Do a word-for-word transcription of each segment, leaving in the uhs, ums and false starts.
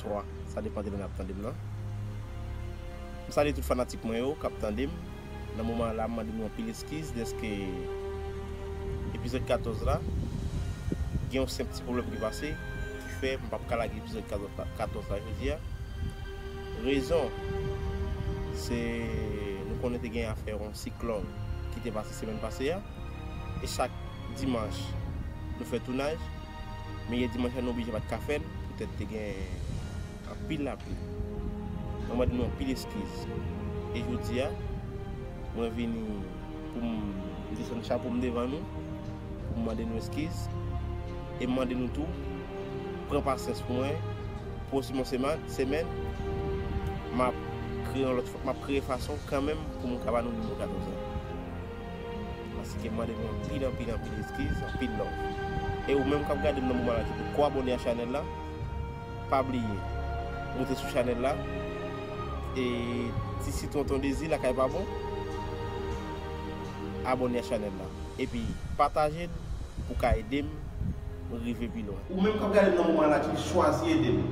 twa. Sa depann de lè n ap tande m nan. M salye tout fanatik mwen yo k ap tande m. Nan moman la, m mande nou anpil eskiz dèske epizòd katòz la gen yon senp ti pwoblèm ki pase, ki fè m p ap ka lage epizòd katòz la, katòz la jodi a. Rezon, se nou konnen te gen afè yon siklòn ki te pase semèn pase a. E chak dimanch, nou fè tounaj. Men yè dimanch la, nou oblije pa t ka fè l, poutèt te gen anpil lapli. Mwen mande nou anpil eskiz. E jodi a, mwen vini pou m desann chapo m devan nou, pou m mande nou eskiz. E m mande nou tou, pran pasyans pou mwen. Pwochen semèn, semèn, m ap kreye yon lòt, m ap kreye fason kanmenm pou m ka ba nou nimewo katòz la. Paske m mande nou anpil, anpil, anpil eskiz, anpil love. E ou menm k ap gade m nan moman la ki poko abòne a chanèl la, pa bliye moute sou chanèl la. E ti sitwon ton dezi lakay pa bon, abòne a chanèl la. Epi pataje l pou ka ede m rive pi lwen. Ou menm k ap gade m nan moman la ki chwazi ede m,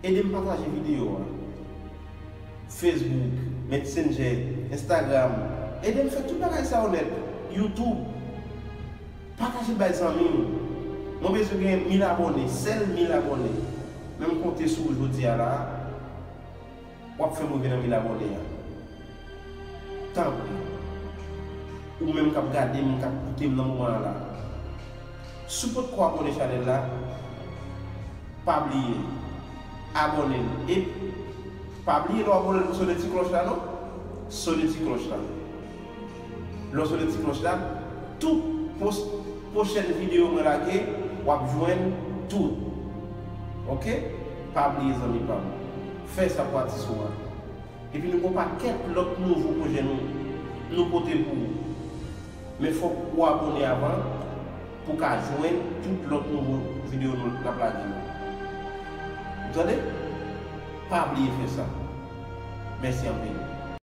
ede m pataje videyo a. Facebook, Messenger, Instagram. Ede m fè tout bagay sa yo nèt. YouTube. Pataje l bay zanmi w. Mwen bezwen gen mil abòne, sèl mil abòne. Men m konte sou ou jodi a la. W ap fè m rive nan mil abòne a. Tanpri. Ou menm k ap gade m, k ap koute m nan moman an la. Si w potko abòne chanèl la, pa bliye abòne l. E pa bliye lè w abòne l pou w sone ti klòch la non. Sone ti klòch la. Lè w sone ti klòch la, tout pwos-, pwochèn videyo mwen lage, w ap jwenn tout. Oke? Pa bliye zanmi pa m. Fè sa pou atis ou a. Epi nou gen yon pakèt lòt nouvo pwojè nou, nou pote pou ou. Men fòk ou abòne avan pou w ka jwenn tout lòt nouvo videyo nou n ap lage yo. Ou tande? Pa bliye fè sa. Mèsi anpil.